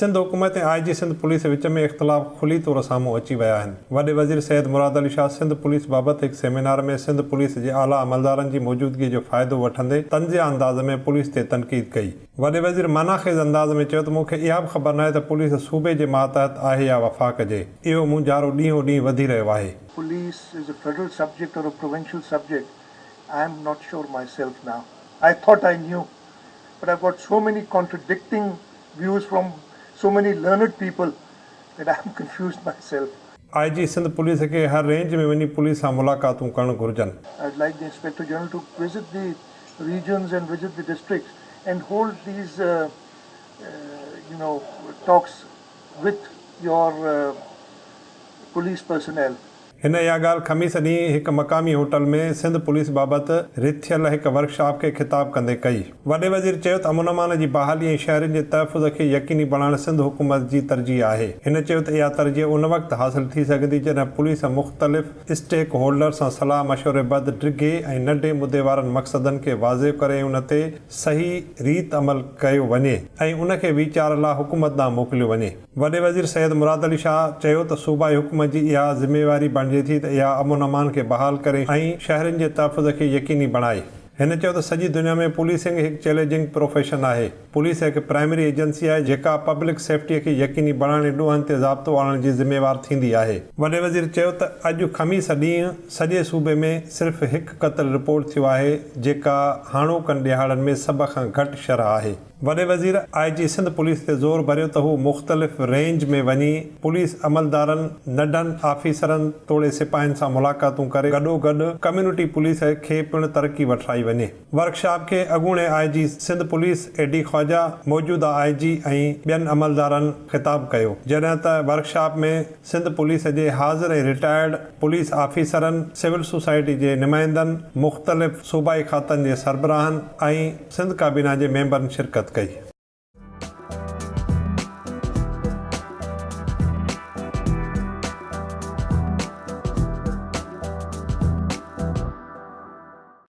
سنڌ حڪومت ۽ آء جي سنڌ پوليس وچ ۾ اختلاف کلي طور سامهون اچي ويا آهن. وڏي وزير سيد مراد علي شاهه سنڌ پوليس بابت هڪ سيمينار ۾ سنڌ پوليس جي اعليٰ عملدارن جي موجودگي جو فائدو وٺندي طنزيه انداز ۾ پوليس تي تنقيد ڪئي. وڏي وزير معنيٰ خيز انداز ۾ چيو ته مون کي اها به خبر ناهي ته پوليس صوبي جي ماتحت آهي يا وفاق جي، اهو مونجهارو ڏينهون ڏينهن وڌي رهيو آهي. Police is a federal subject or a provincial subject, I am not sure myself now, I thought I knew but I got so many contradicting views from so many learned people that I am confused myself. I G Sindh police کي هر range ۾ وڃي police سان ملاقاتون ڪرڻ گهرجن. I would like the Inspector General to visit the regions and visit the districts and hold these you know talks with your police personnel. هن اها ڳالهه خميس ڏينهن هڪ مقامي هوٽل ۾ سنڌ پوليس بابت رٿيل هڪ ورڪشاپ کي خطاب ڪندي ڪئي. وڏي وزير چيو ته امن امان جي بحالي ۽ شهرين جي تحفظ کي يقيني بڻائڻ سنڌ حڪومت جي ترجيح آهي. هن چيو ته اها ترجيح ان وقت حاصل ٿي سگهندي جڏهن پوليس مختلف اسٽيڪ هولڊر سان صلاح مشوري بعد ڊگهي ۽ ننڍي مدي وارن مقصدن کي واضح ڪري ۽ ان تي صحيح ريت عمل ڪيو وڃي ۽ ان کي ويچار لا حڪومت ڏانهن موڪليو وڃي. وڏي وزير سيد مراد علي شاهه چيو ته صوبائي حڪومت جي اها ذميواري بڻجي ٿي ته اها امن امان کي بحال ڪري ۽ شهرين جي تحفظ کي يقيني بڻائي. هن چيو ته سڄي دنيا ۾ پوليسنگ هڪ چئلينجنگ پروفيشن آهي، پوليس هڪ پرائمري ايجنسي آهي جيڪا پبلڪ سيفٽي کي يقيني بڻائڻ ۽ ڏوهن تي ضابطو آڻڻ جي ذميوار ٿيندي آهي. وڏي وزير چيو ته اڄ خميس ڏينهن سڄي صوبي ۾ صرف هڪ قتل رپورٽ ٿيو آهي جيڪا هاڻوڪن ڏهاڙن ۾ سڀ کان گهٽ شرح آهي. وڏي وزير آء جي سنڌ پوليس تي زور ڀريو ته هو مختلف رينج ۾ وڃي پوليس عملدارن، ننڍن آفيسرن توڙي سپاهين سان ملاقاتون ڪري گڏوگڏ ڪميونٽي پوليس کي پڻ ترقي وٺرائي وڃي. ورڪشاپ کي اڳوڻي I G Sindh police A D Khawaja, موجوده آء جي ۽ ٻين عملدارن خطاب ڪيو جڏهن ته ورڪشاپ ۾ سنڌ پوليس جي حاضر ۽ رٽائرڊ پوليس آفيسرن، سول سوسائٽي جي نمائندن، مختلف صوبائي کاتن جي سربراهن ۽ سنڌ ڪابينا جي ميمبرن شرڪت ڪئي.